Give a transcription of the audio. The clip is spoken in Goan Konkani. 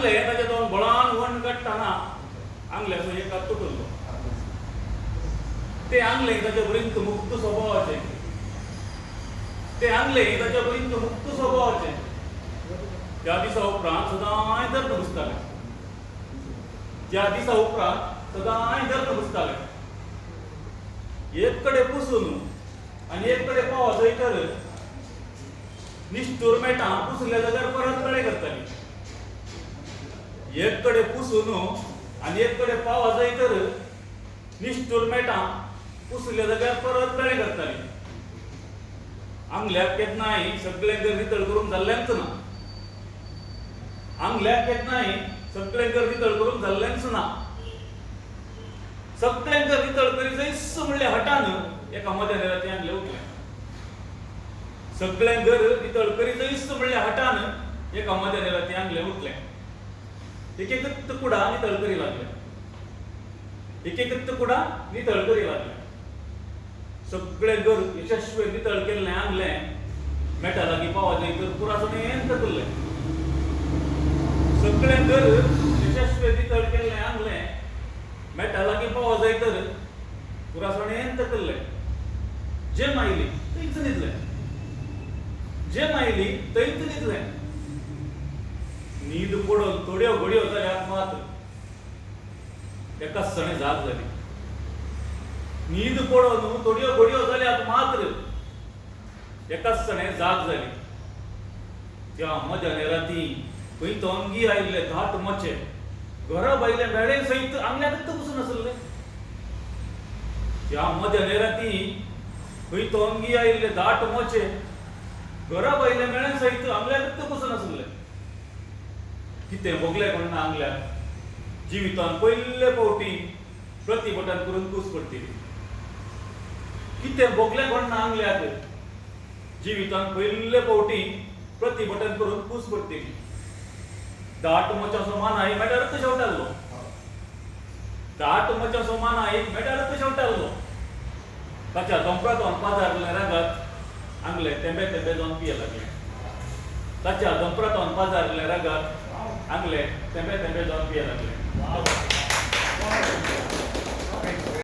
आंगले ताच्या दोन बळान वण काडटना आंगल्याचो एक हात तुटलो. ते आंगले ताच्या वृंत मुक्त स्वभावाचे. ते आंगले ताच्या वृंत मुक्त स्वभावाचे. त्या दिसा उपरांत सदांय दर्द बसताले. त्या दिसा उपरांत सदांय दर्द बसताले. एक कडेन पुसून आनी एक कडेन पावत तर निश्ठूर मेटां पुसल्या जाल्यार परत कडेन करताली. एक कडेन पुसून आनी एक कडेन पावत जाय तर निश्ठूर मेटां पुसल्या जाल्यार परत कडेन करताली. आंगल्याक केन्नाय सगळें घर नितळ करूंक जाल्लेंच ना. आंगल्याक केन्नाय सगळें घर नितळ करूंक जाल्लेंच ना. सगळें घर नितळ करी जैस म्हणल्या हटान एका मध्यान राती आंगलें उठलें. सगळें घर नितळ करी जैस म्हणल्या हटान एका मध्यान राती आंगलें उठलें. एक एकच कुडा नितळ करी लागले. एक एकच कुडा नितळ करी लागले. सगळें घर यशस्वी नितळ केल्लें आंगलें मेटा लागीं पावा जाय तर पुरासणेन तकल्लें. सगळें घर यशस्वी नितळ केल्लें आंगलें मेटा लागीं पावा जाय तर पुरासणेन तकल्लें. जेम आयली थंयच न्हिदलें. जेम आयली थंयच न्हिदलें. न्हीद पडून थोड्यो घडयो जाल्यार मात एकाच सणे जाग जाली. न्हीद पडून थोड्यो घडयो जाल्यार मात्र एकाच सणे जाग जाली. त्या मध्यान राती खंय तोंगी आयिल्ले धाट मोचे घरा भायले मेळे सयत आंगल्याक बसून आसले. त्या मध्यान राती खंय तोंगी आयिल्ले दाट मोचे घरा भायले मेळे सयत आंगल्याक बसून आसले. कितें भोगलें कोण ना आंगल्याक. जिवितान पयले फावटी प्रतिभटान करून कूस पडटली. कितें भोगलें कोण ना आंगल्याक. जिवितान पयले फावटी प्रतिभटन करून कूस पडटली. दाट मोच्याचो मानाय मेटारच शेवटालो. दाट मोच्याचो मानाय मेटारच शेवटालो. ताच्या दोंपरातोन पाजारलें रगत आंगले तेंबे तेंबे जावन पिये लागले. ताच्या दोंपरातोन पाजारलें रगत आंगले तेंबे तेंबे जावन पिये लागले.